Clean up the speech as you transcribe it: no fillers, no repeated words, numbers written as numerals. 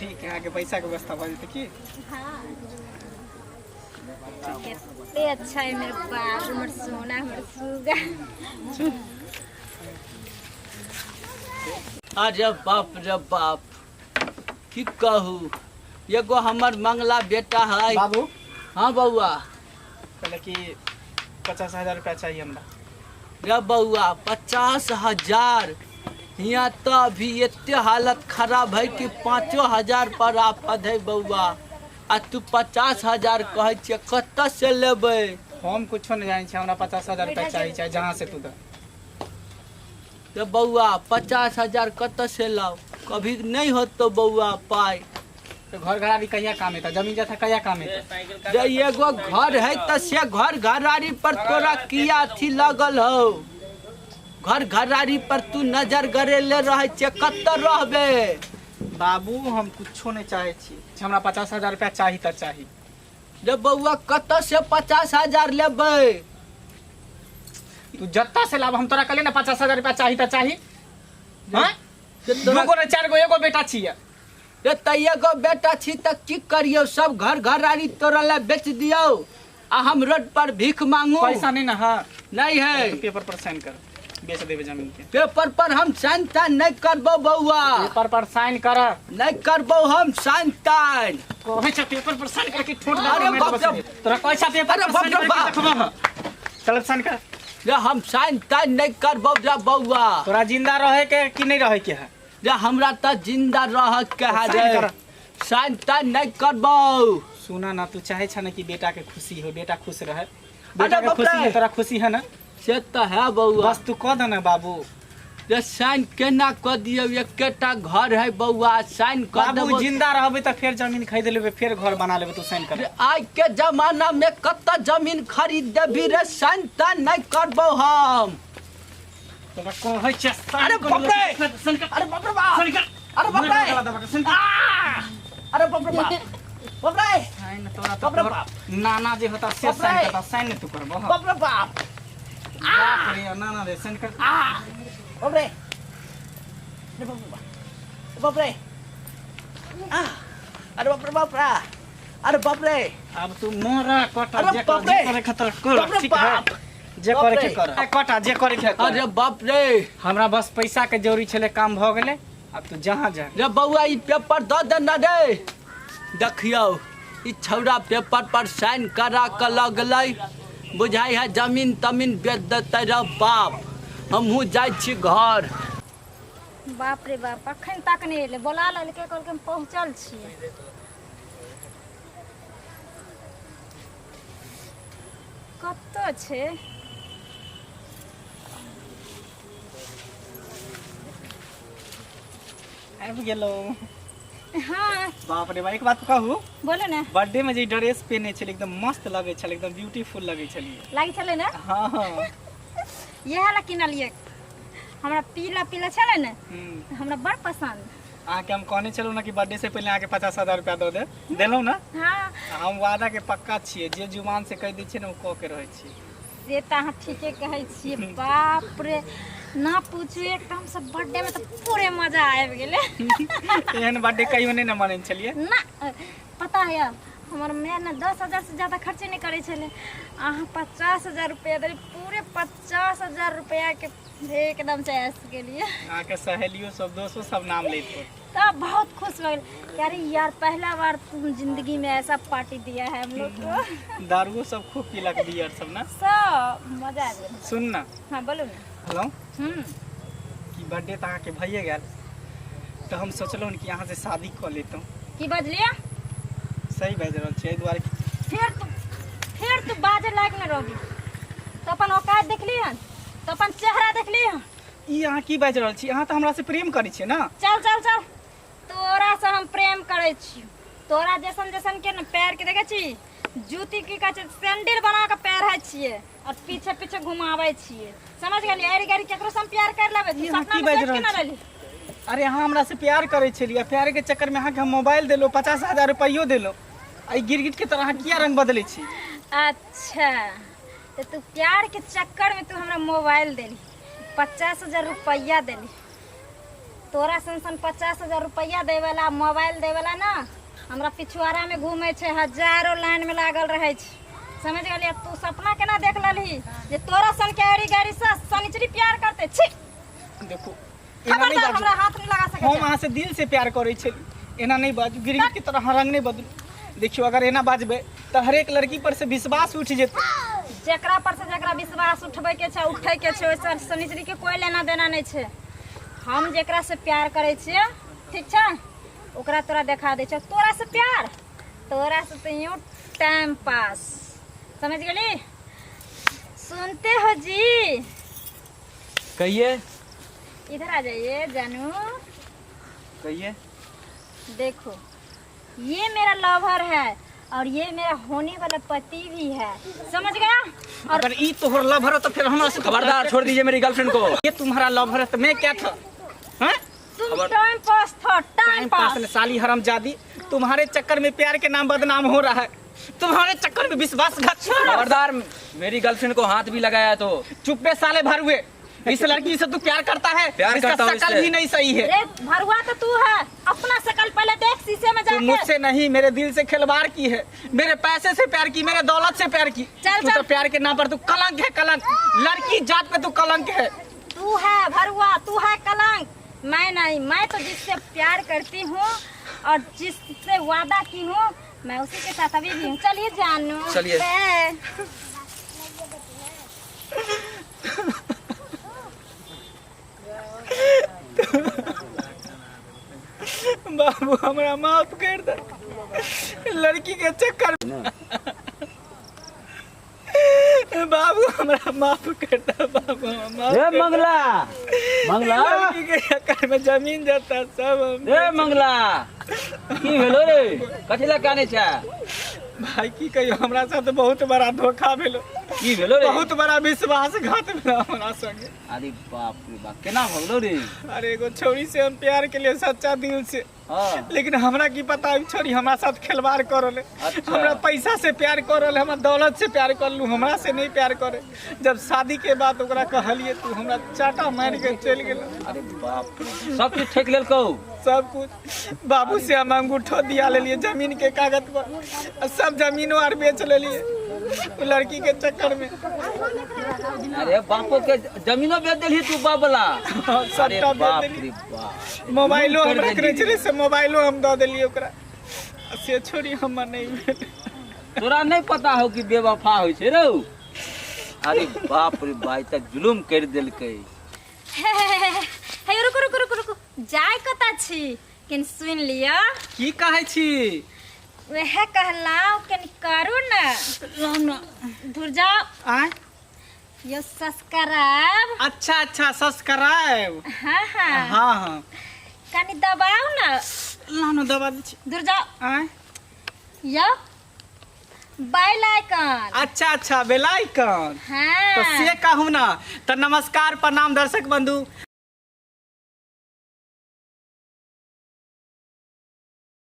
ठीक है, अहाँके पैसा के व्यवस्था भऽ जेतै की? हाँ, कते अच्छा है मेरे बाबू, हमर सोना, हमर सुगा। अरे बाप रे बाप, की कहू, एगो हमर मंगला बेटा है। बाबू। हाँ बौआ। कहले कि 50,000 रुपया चाहिए हमरा। रे बौआ, 50,000? हियाँ तो अभी एते हालत खराब है कि 5,000 पर आफत है बौआ, आ तू 50,000 कहै छियै, कतऽ से लेबै? हम कुछो नहीं जानै छी, हमरा 50,000 रुपया चाहिए, चाहे जहाँ से तू दे। रे बौआ, 50,000 कतऽ से लाउ? कभी नहीं होतो बौआ पाइ। तो घर घरारी कहिया काम एता? जमीन जथा कहिया काम एता? रे एगो घर है तऽ से घर घरारी पर तोरा किया अथी लगल हौ? घर घरारी पर तू नजर गरेले रहै छियै, कतऽ रहबे? बाबू, हम कुछो नहीं चाहे छी, हमरा 50,000 रुपया चाही तऽ चाही। रे बौआ, कतऽ से 50,000 लेबै? तू जत्ता से लाब, हम तोरा कहलियै ना 50,000 रुपया चाही तऽ चाही। हाँ, से तोरा दूगो ने चारि गो, एगो बेटा छियै। रे तऽ एगो बेटा छी तऽ की करियौ? सब घर घरारी तोरा लए बेच दियौ आ हम रोड पर भीख मांगू? पैसा नहीं ना है? नहीं है। तो पेपर पर साइन कर, बेच देबे जमीन के। पेपर पर हम साइन ताइन नहीं करबो बौआ। पेपर पर साइन कर। नहीं करबो हम साइन ताइन। कहै छ पेपर पर साइन करके ठोक दे। अरे बाप रे। तोरा कहै छ पेपर अरे पर बाप साइन रे करके बाप। देखबो। चल साइन कर। रे हम साइन ताइन नहीं करबो रे बौआ। तोरा जिंदा रहे के कि नहीं रहे के है? रे हमरा तऽ जिंदा रह के है। साइन रे कर। साइन ताइन नहीं करबो। सुना ना, तू चाहे छ ना कि बेटा के खुशी हो, बेटा खुश रहे, बेटा के बाप खुशी रे। है, तोरा खुशी है ना? से तऽ है बौआ। बस तू कह दे ना बाबू। रे साइन केना कऽ दियौ? एकेटा घर है बौआ, साइन कऽ बाबू, देबो। जिंदा रहबे तऽ फेर जमीन खरीद लेबे, फेर घर बना लेबे, तू साइन कर। रे आइ के जमाना में कतऽ जमीन खरीद देबी रे? साइन ताइन नहीं करबो हम। तोरा कहै छै साइन अरे कर। बाप रे! साइन कर। अरे बाप रे बाप! साइन कर। अरे बाप रे! गला दबा के साइन कर। अरे बाप रे बाप! बाप रे! साइन तोरा बाप रे तो बाप! नाना जे होता से बाप रे! साइन करता, साइन नहीं तू करबो। बाप रे बाप! बाप रे, नाना रे, साइन कर। बाप रे! अरे बाप रे बाप! बाप रे! आ! अरे बाप रे बाप रे! अरे बाप रे! अब तू मोरा कटा। अरे जे बाप रे! जे करे खतर कर। बाप रे ठीक है? बाप! जे बाप करे के रे! कर, कटा, जे करे के कर। अरे बाप रे! हमरा बस पैसा के जरूरी छलै, काम भऽ गेलै, अब तू जहाँ जा। रे बौआ, ई पेपर दऽ दे ना रे। देखियौ, ई छौड़ा पेपर पर साइन करा कऽ लऽ गेलै, बुझाइ है जमीन तमीन बेच देतै। रे बाप, हमहूँ जाइ छी घर। बाप रे बाप, अखन तक नहि एलै। बोला लेलकै, कहलकै हम पहुँचल छियै। कतऽ छै? आबि गेलहुँ। हाँ। बाप रे बा, एक बात कहू? बोलो ने। बर्थडे में जे ड्रेस पहने छलै, एकदम मस्त लगै छलै, एकदम ब्यूटीफुल लगै छलियै। लागै छलै ने? हाँ हाँ। इएह ला किनलियै। हमरा पीला पीला छलै ने, हमरा बड़ पसन्द। अहाँके हम कहने छलहुँ ने कि बर्थडे से पहिले अहाँके 50,000 रुपया दऽ देब, देलहुँ ने? हाँ। हम वादा के पक्का छियै, जे जुबान से कहि दै छियै ने, ओ कऽ के रहै छियै। से तऽ अहाँ ठीके कहै छियै। बाप रे, ना पूछू, एकदम से बर्थडे में तऽ पूरे मजा आबि गेलै। एहन बर्थडे कहियो नहि ने मनेने छलियै। ना, पता है, हमर माय ने 10,000 से ज़्यादा खर्चे नहीं करै छलै। अहाँ 50,000 रुपया देली, पूरे 50,000 रुपया के एकदम से ऐश के लिए। अहाँके सहेलियो सब, दोस्तो सब नाम लैत होत। तब बहुत खुश हो गए, अरे यार, पहला बार तुम जिंदगी में ऐसा पार्टी दिया है हम लोग को। दारुओ सब खूब पीलक, बियर सब ने? सब मजा आ गेल। सुन ना। हाँ, बोलू ना। हेलो। हम्म। कि बर्थडे तऽ अहाँके भइए गेल, तऽ हम सोचलहुँ कि अहाँ से शादी कऽ लेतहुँ। की बजलियै? सही बाजि रहल छी, एहि दुआरे फेर तू बाजे लायक न रहबी। तो अपन औकात देखली हन? तो अपन चेहरा देखली हन? ई अहाँ की बाजि रहल छी? अहाँ तऽ हमरा से प्रेम करै छियै ने? चल चल चल, तोरा से हम प्रेम करै छी? तोरा जैसन जैसन के ने पैर के देखै छी, जूती की कहै छै, सैंडल बना के पैर छियै और पीछे पीछे घुमाबै छियै, समझ गेलियै? अरे गाड़ी केकरो से हम प्यार कर लेबै? ई तू अहाँ सपना की में बाजि सोच के रहल ना छी? लेली। अरे, अहाँ हमरा से प्यार करै छलियै, प्यार के चक्कर में अहाँके हम मोबाइल देलहुँ, 50,000 रुपैयो देलहुँ, आ ई गिरगिट के तरह अहाँ किया रंग बदलै छी? अच्छा, तो तू प्यार के चक्कर में तू हमरा मोबाइल देली, 50,000 रुपया देली। तोरा सन सन 50,000 रुपया दै वाला मोबाइल दै वाला ना हमरा पिछुआरा में घूमे छै, हजारों लाइन में लागल रहे छै। समझ गेलियै? तू सपना केना देख लेलही जे तोरा सन के अड़ी गाड़ी से शनिचरी प्यार करते? छी। देखू, एना नहीं खबरदार, बाजू। हमरा हाथ नहीं लगा सकै हम छै। अहाँ से दिल से प्यार करै छली, एना नहीं बाजू। गिरगिट के तरह रंग नहीं बदलू। देखियो, अगर एना बाजबै तऽ हरेक लड़की पर से विश्वास उठि जेतै। जेकरा पर से जेकरा विश्वास उठबै के छै, उठै के छै, ओहिसँ शनिचरी के कोई लेना देना नहीं छै। हम जेकरा से प्यार करै छियै, ठीक छै, ओकरा तोरा देखा दै छै। तोरा से प्यार, तोरा से तो यूं टाइम पास, समझ गेली? सुनते हो जी? कहिए। इधर आ जाइए जानू। कहिए। देखो, ये मेरा लवर है और ये मेरा होने वाला पति भी है, समझ गया? और अगर ई तोहर लवर हो तो फिर हमरा से खबरदार, छोड़ दीजिए मेरी गर्लफ्रेंड को। ये तुम्हारा लवर है तो मैं क्या था? हैं? तुम टाइम पास था, टाइम टाइम पास पास। ने साली हरामजादी, तुम्हारे चक्कर में प्यार के नाम बदनाम हो रहा है, तुम्हारे चक्कर में विश्वासघात। खबरदार, मेरी गर्लफ्रेंड को हाथ भी लगाया तो। चुप पे साले भरुए, इस लड़की से तू प्यार करता है? प्यार इसका करता हूँ शकल इससे। भी नहीं सही है। रे भरुआ तो तू है, अपना शकल पहले देख शीशे में तू जाके। मुझसे नहीं, मेरे दिल से खिलवाड़ की है, मेरे पैसे से प्यार की, मेरे दौलत से प्यार की। चल, तू चल। तो प्यार के नाम पर तू कलंक है, कलंक। लड़की जात पे तू कलंक है। तू है भरुआ, तू है कलंक, मैं नहीं। मैं तो जिससे प्यार करती हूँ और जिससे वादा की हूँ, मैं उसी के साथ अभी भी हूँ। चलिए जानू। चलिए। बाय। बाबू, हमरा माफ कर दे, लड़की के चक्कर। बाबू, हमरा माफ कर दे, बाबू, हमरा माफ ए कर दे। मंगला, मंगला। लड़की के चक्कर में जमीन जाता सब हम। ए मंगला, की भेलो रे? कथी लए कानै छै? भाई, की कहियो, हमरा साथ बहुत बड़ा धोखा भेलो। की भेलो रे? बहुत बड़ा विश्वासघात भेलो हमरा संगे। अरे बाप रे बाप, केना भऽ गेलो रे? अरे, एगो छौरी से हम प्यार के लिए सच्चा दिल से, हाँ लेकिन हमरा की पता ई छोरी हमरा साथ खिलवाड़ कर रहे। अच्छा। हमरा पैसा से प्यार कर रहे, हमरा दौलत से प्यार कर लू, हमरा से नहीं प्यार करे। जब शादी के बाद ओकरा कहलिए, तू हमरा चाटा मार के चल गेल। अरे बाप रे, सब चीज ठेक लेलकौ? सब कुछ। बाबू से हम अंगूठो दिया लेलिए जमीन के कागज पर, आ सब जमीनो आर बेच लेलिए उ लड़की के चक्कर में। अरे, बापो के जमीनो बेच देलही तू, बाप वाला? हाँ, अरे सबटा बेच बाप देलिए। रे बाप। मोबाइलो हम कर रखने देलिए। छलिए, से मोबाइलो हम दऽ देलिए ओकरा, आ से छोरी हमर नहीं भेल। तोरा नहीं पता हो कि बेवफा होइ छै रौ? अरे बाप रे भाई, तऽ जुलुम कर देलकै। हे, रुकू रुकू रुकू रुकू, जाय कतऽ छी? कनि सुनि लिअ। की कहै छी? वएह कहलाउ, कनि करू ने, धुर जाओ। आँय? यो सब्सक्राइब। अच्छा अच्छा, सब्सक्राइब। हाँ हाँ। हाँ हाँ। कनि दबाउ ने। लानो, दबा दै छी। धुर जाओ। आँय? यो बेल आइकन। अच्छा अच्छा, बेल आइकन। हाँ। तो से कहू ना। तो नमस्कार, प्रणाम दर्शक बंधु।